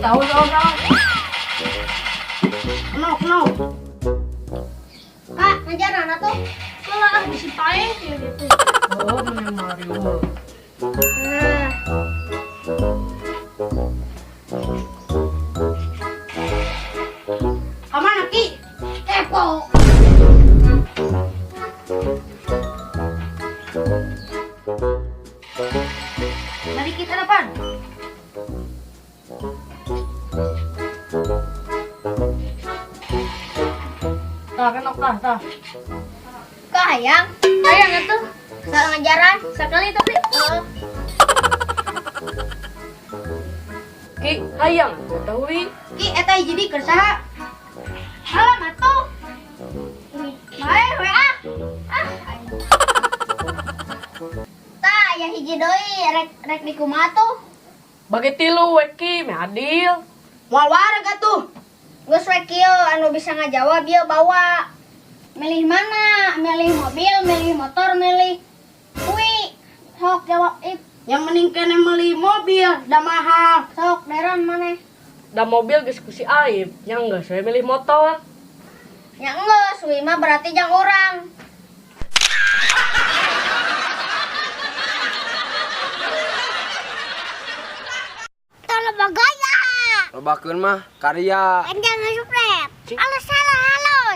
Tahu tahu tahu. Kenok kenok. Kak, ngajar anak tuh. Kalau ah bisi pae ya gitu. Oh, mana Mario. Nah. Kamana Ki? Kepo. Mari kita depan. Tah, kenok tah, tah. Kak hayang. Hayang atuh. Salah ngajaran. Sekali tapi Heeh. Ki, hayang atuh wi. Ki, eta hiji di keur saha? Salam atuh. Bae WA. Ah. Tah, ya hiji deui rek rek di kumaha tuh? Bagi tilu we Ki, meh adil. Moal wareg atuh. Geus we kieu anu bisa ngajawab ieu bawa. Milih mana? Milih mobil, milih motor, milih kui. Sok jawab ip. Yang mending kene meuli mobil, da mahal. Sok deron maneh. Da mobil geus ku si Aib, nya geus we milih motor. Ya geus, wi mah berarti jang urang. Tolong bagaya. Lobakeun mah karya. Panjang ngasupret. Alah salah, halo.